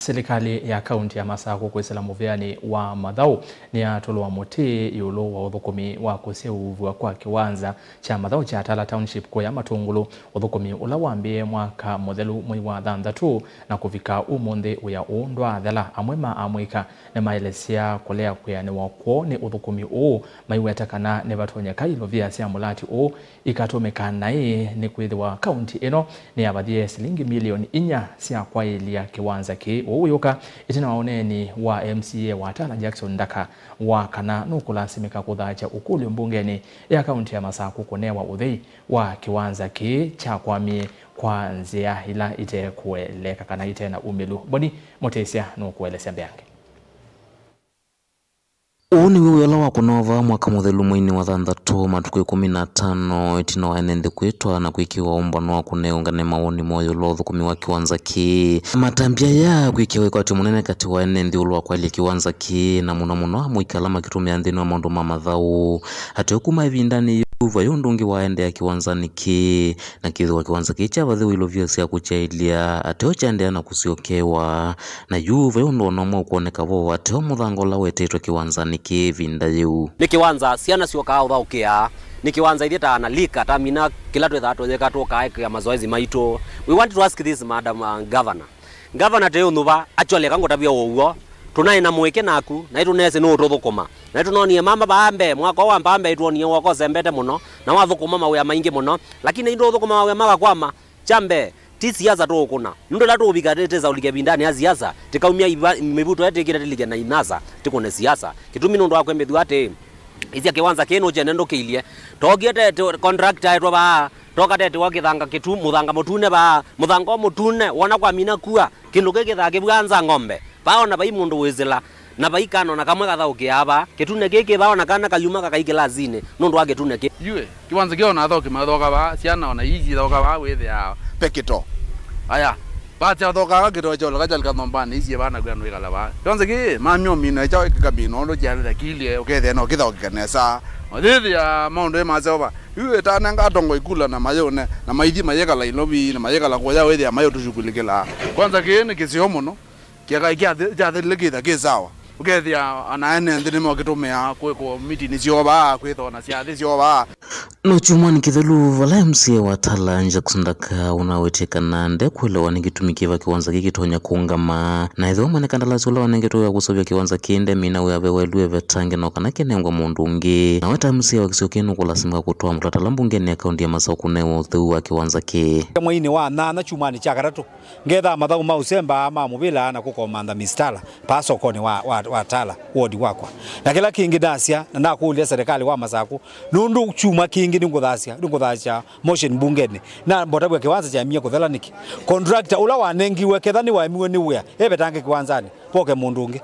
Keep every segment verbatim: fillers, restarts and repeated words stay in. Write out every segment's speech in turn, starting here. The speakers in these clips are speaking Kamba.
Silikalĩ ya kaunti ya Masakũ kwĩsĩla mũvĩanĩ wa mathaũ nĩyatũlwa mũtĩ ĩũlũ wa ũthũkũmi wa kũseũvw'a kwa kĩwanza kya mathaũ kya Tala Township kũya Matũngũlũ, ũthũkũmi ũla wambĩĩe mwaka mũthelu mwei wa thanthatũ na kũvika ũmũnthĩ wĩa ũũ ndwaathela. Amwe ma amũika nĩmaelesya kũlea kwĩanĩwa kwoo nĩ ũthũkũmi ũũ, maiweta kana nĩvatonyeka ilovia sya mũlati ũũ ikatũmĩka naĩ, nĩkwĩthĩwa kaunti ĩno nĩyavathie silingi milioni inya sya kwaĩlya kĩwanza kĩĩ. Ũu wĩũka ĩtina wa ũneeni wa M C A wa Tala Jackson Ndaka wa kana nũkũlasimĩka kũthaakya ũkũlyo mbungenĩ ya kaunti ya Masakũ kũnewa ũthei wa kĩwanza kĩĩ kyakwamie kwa nzĩa ila ite kũeleka kana ite na umĩlu. Boni Mũtĩsya nũkũelesya mbeange. Ũũ nĩw'o wĩa ũla wakũnawa vaa mwaka mũthelu mweinĩ wa thanthatũ, matukũ ĩkũmi na atano ĩtina wa ene nthĩ kwĩtwa na kwĩkĩwa ũmbano wa kũneũngane mawoni moo ĩũlũ wa ũthũkũmi wa kĩwanza kĩĩ. Matambya aya kwĩkĩwa wĩkwatyo mũnene katĩ wa ene nthĩ ĩũlũ wa kwaĩlya kĩwanza kĩĩ, na mũno mũno amũika ala makĩtũmĩa nthĩnĩ wa maũndũ ma mathaũ. Ateo kuma ĩvindanĩ yĩu, vai ũndũ ũngĩ waendeea kĩwanzanĩ kĩĩ, na kĩthĩwa kĩwanza kĩĩ kyavathĩwe ilovia sya kũkyaĩlya, ateo kyaendeea na kũsyokewa. Na yu vai ũndũ o na ũmwe ũkwoneka vo, ateo mũthanga ũla wetetwe kĩwanzanĩ kĩĩ ĩvinda yĩu. Nĩ kĩwanza syana syokaa ũthaũkĩa, nĩ kĩwanza ithyĩ ta ana lika tamina kĩla twĩthaa tũyĩka tũkaekea mazoezi maitũ. We want to ask this, Madam, uh, Governor. Governor tĩũnyuva, actually, eka ngũtavya ũw'o, tũnaĩ na mũĩke naku, na ĩtũneesĩ nũũtũthũkũma. Na ĩtũnonie mama vaa mbee, mwaka ũũ wa mbaa mbee ĩtwonie woko ũsembete mũno, na wathũkũma mawĩa maingĩ mũno, lakini ĩndĩ ũthũkũma mawĩa makakwama. Kya mbee, ti siasa tũũkũna. Nũndũ ĩla tũũvika tĩsa ũlike ĩvindanĩ ya siasa, tĩkaumya iva-, mĩvuto ĩla tĩkĩte tĩlike na inasa, tĩkũne siasa. Kĩtumi nũndũ wa kwĩmbĩthw'a atĩĩ, ĩsya kĩwanza kĩĩ nũkyene ndũkĩilye. Tookie tete contractor aetwa vaa, toka tete wa kĩthanga kĩtu, mũthanga mũtune vaa, mũthanga o mũtune, wona kwamina kua, kĩndũ kĩĩ kĩthaa kĩvwaa nza ng'ombe. Vaa ona vai mũndũ wĩsĩla, na vai kana ona kamwe kathaũkĩaa vaa. Kĩtune kĩĩ kĩ vaa ona kana kayuma kakai kĩlasinĩ nũndũ wa kĩtune kĩĩ. Yue, kĩwanza kĩĩ ona athaũki mathoka vaa, syana ona ii ithaũka vaa, wĩthĩaa pekĩto. Aya, vaa syathokaa kĩtoo kyaũlaka kyalika nyũmbanĩ, isie vaa nakwĩa nũikala vaa. Kĩwanza kĩĩ, mamyo mina, kyaũ kĩkamina, ũndũ kyathĩtha kiilye, ũkethĩa no kĩthaũkĩke nesa. Ũyĩthĩa maũndũ ĩ ma Yeova. Yu ĩtanenga atongoi kula na mayũne, na maithi mayĩkala Nairobi, na mayĩkala kũya wĩthĩa mayũtũshughulikĩla. Kwanza kĩĩ nĩ kĩseo mũno, kĩakai kyathĩ-, kyathĩlile kĩtha kĩ sawa. Ũkethĩa ana ene nthĩ nĩmokĩtũmĩa kwĩkwa mitini syoo vaa, kwĩthona syathĩ syoo vaa. No kyumwanĩ kĩthelu, vala M C A wa Tala, Jackson Ndaka, ũnawĩtie kana ndekwelewa nĩ kĩtumi kĩva kĩwanza kĩĩ kĩtonya kũũngama, na ethĩwa mwene kandalasi ũla wanengetwe wĩa kũseũvya kĩwanza kĩĩ ndemina wĩa ve waĩlwe evetange no kana kĩnengwe mũndũ ũngĩ. Nawe ta M C A wa kĩsio kĩĩ nũkũlasimĩka kũtwaa mũtalatala mbungenĩ ya kaunti ya Masakũ kũnewa ũtheu wa kĩwanza kĩĩ. Mweinĩ wa nyanya kyumwanĩ kya katatũ, ngethaa mathaũ ma ũsemba ma mũvĩla na kũkomantha Miss Tala paa sokonĩ wa, wa, wa Tala ward wakwa. Na kĩla kĩngĩ nasya, na nakũlya serikali wa Masakũ, nũndũ kyumwa kĩngĩ nĩngũthasya, nĩngũthasya motion mbungenĩ, na mbotavw'a kĩwanza kyamie kũthela nĩkĩ? Contractor ũla wanengiwe, ketha nĩwaemiwe nĩ wĩa, evetange kĩwanzanĩ, voke mũndũ ũngĩ.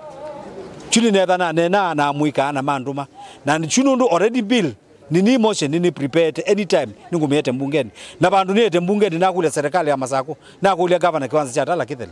Kyu nĩnetha naneenaa na amũika na mandũma. Na kyu nũndũ already bill nĩnĩ motion, nĩnĩ prepared, anytime nĩngũmĩete mbungenĩ. Na vandũ nĩete mbungenĩ, nakũlya serikali ya Masakũ, nakũlya governor kĩwanza kya Tala kĩthele,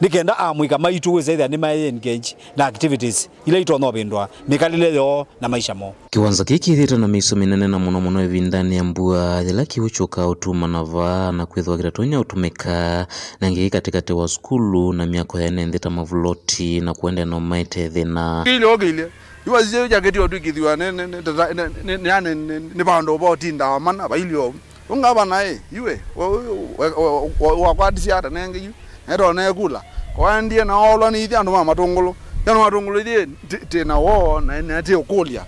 nĩ kenda amũika maitũ wĩsa ĩthĩa nĩmaĩ engage na activities ila itonya ũvĩndũa mĩkalĩle yoo na maisha moo. Kĩwanza kĩĩ kĩthĩĩtwe na mĩisyo mĩnene, na mũno mũno ĩvindanĩ ya mbua, yĩla kĩw'ũ kyũkaa ũtuma na vaa, na kwĩthĩwa kĩtatonya ũtũmĩka, na ĩngĩ kĩ katĩkatĩ wa sukulu na myako ya ene nthĩ ta mavuloti, na kũendeea na ũmaete thĩna. Kĩilye, ũkĩilye. Yu wasisye yu jaketi ũtwikĩthw'a nĩ, nĩ, nĩ, nĩ, nĩ, nĩ, yani, nĩ, nĩ vandũ va ũtindaa mana, vailye ũu. Ũ ngavana ĩ, yu ĩ, we, we, wakwatisye ata nenge yu? Netone kula. Kwaendie na oolwa nĩ ithyĩ andũ ma Matũngũlũ. Ithyĩ andũ ma Matũngũlũ ithyĩ, ti, ti na woo, na, na ti ũkũlya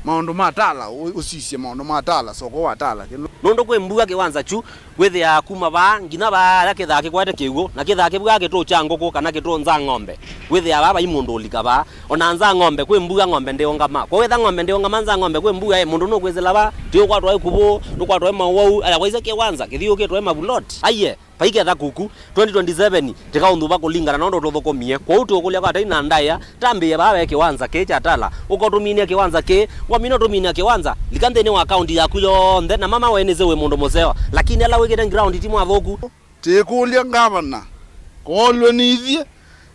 maũndũ ma Tala, ũ, ũsisye maũndũ ma Tala, soko wa Tala. Nũndũ kwĩ mbua kĩwanza kyu, wĩthĩaa kuma vaa nginya vaa kĩthaa kĩkwete kĩw'ũ, na kĩthaa kĩvwaa kĩtũũ kya ngũkũ kana kĩtũũ nza ng'ombe. Wĩthĩaa vaa vai mũndũ ũlika vaa. O na nza ng'ombe, kwĩ mbua ng'ombe ndĩũngama. Kwoou ethĩwa ng'ombe ndĩũngama nza ng'ombe, kwĩ mbua, ĩ, mũndũ nũkwĩsĩla vaa, ti ũkwatwa ĩ kũvũ, ndũkwatwa ĩ mawau, aya waisye kĩwanza, kĩthiũkĩtwe ĩ mavuloti. Aiye, vaiketha kuku, twenty twenty-seven, tĩkaũnthũva kũlingana na ũndũ tũthũkũmie. Kwoou tũũkũlya kwa tai na ndaĩa, tambĩĩe vaa ve kĩwanza kĩĩ kya Tala, ũkotũminia kĩwanza kĩĩ, wamina ũtũminia kĩwanza, lika nthĩnĩ wa kaunti yaku yonthe, na mama we nĩsĩ wĩ mũndũ mũseo, lakini ala wĩkĩte ground ti mwathũku. Tĩkũlya ngavana, koolwe nĩ ithyĩ,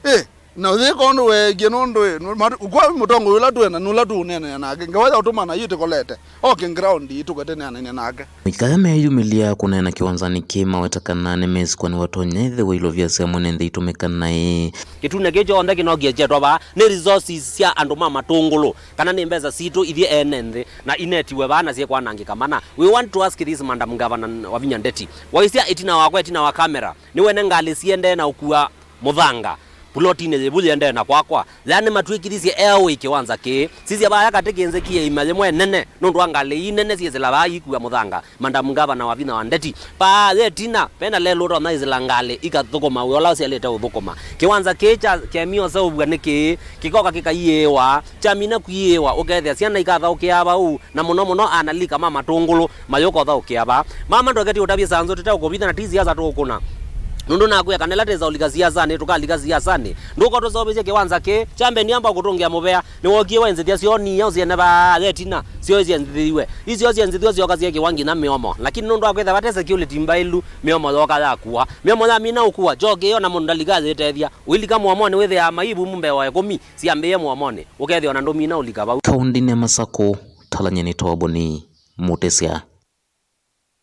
ĩ, Na ũyĩka ũndũ weekie nũndũ ĩ, nũ-, matu-, kwa mũtongoi ũla twĩna, nũla tũũneenea nake. Ngewa ya ũtũmana yĩtĩkolete. Oke ground ĩtũkete nĩanene nake. Mũikaya meyumĩlya kũneena kĩwanzanĩ kĩĩ maweta kana nĩmesĩ kwa nĩwatonya ĩthĩwa ilovya sya mwene nthĩ itũmĩka naĩ. Kĩtune kĩĩ kyonthe kĩnokie kyetwa vaa nĩ resources sya andũ ma Matũngũlũ, kana nĩ mbesa sitũ ithyĩ ene nthĩ, na inetiwe vaa na syĩkwanangĩka mana. We want to ask this Madam Governor Wavinya Ndeti. Waisya ĩtina wakwa, ĩtina wa camera, nĩwene ngalĩ siendee na ũkua mũthanga pulotinĩ yĩvu yĩendee na kwakwa. Yaani matwĩkĩthisye airway kĩwanza kĩĩ. Sisya vaya katĩ kĩnzĩkie ĩima yĩmwe nene nũndũ wa ngalĩ ii nene syĩsĩla vaa ikua mũthanga. Madam Governor Wavinya Ndeti, vaa ĩtina vena lelũ ũtonya ĩsĩla ngalĩ ikathũkũma wĩa ũla ũsyalĩte ũthũkũma. Kĩwanza kĩĩ kya kemio seũvw'a nĩ kĩĩ, kĩkoka kĩkaiĩĩwa, kyamina kwiĩĩwa ũkethĩa syana ikathaũkĩaa vau, na mũno mũno analika ma Matũngũlũ mayũka ũthaũkĩa vaa. Mama ndweketi ũtavye sanzũ tũteũkũvitha na ti siasa tũũkũna. Nũndũ nakwĩa kana ĩla tesa ũlika siasanĩ, tũkalika siasanĩ. Ndũka ũtũseũvĩsye kĩwanza kĩĩ, kyambeni amba kũtũngĩa mũvea, nĩwookie waenzĩthya syoo niya ũsyene vaa ĩtina, syoo syenzĩthĩiwe. Isyo syenzĩthĩwe syoka syekĩwa nginya mĩomo. Lakini nũndũ wa kwĩthĩwa vate security mbaĩlu, mĩomo yooka yakua. Mĩomo yamina ũkua, kyoo kĩĩ ona mũndũ ndalika ayĩtethya. Ũilika mũomonĩ wĩthĩaa maivu mbee wa ĩkũmi syambĩĩe mũomonĩ. Ũkethĩa ona ndũmina ũlika vau. Kaũndĩnĩ ya Masakũ, Talany'a nĩ Toboni Mũtĩsya.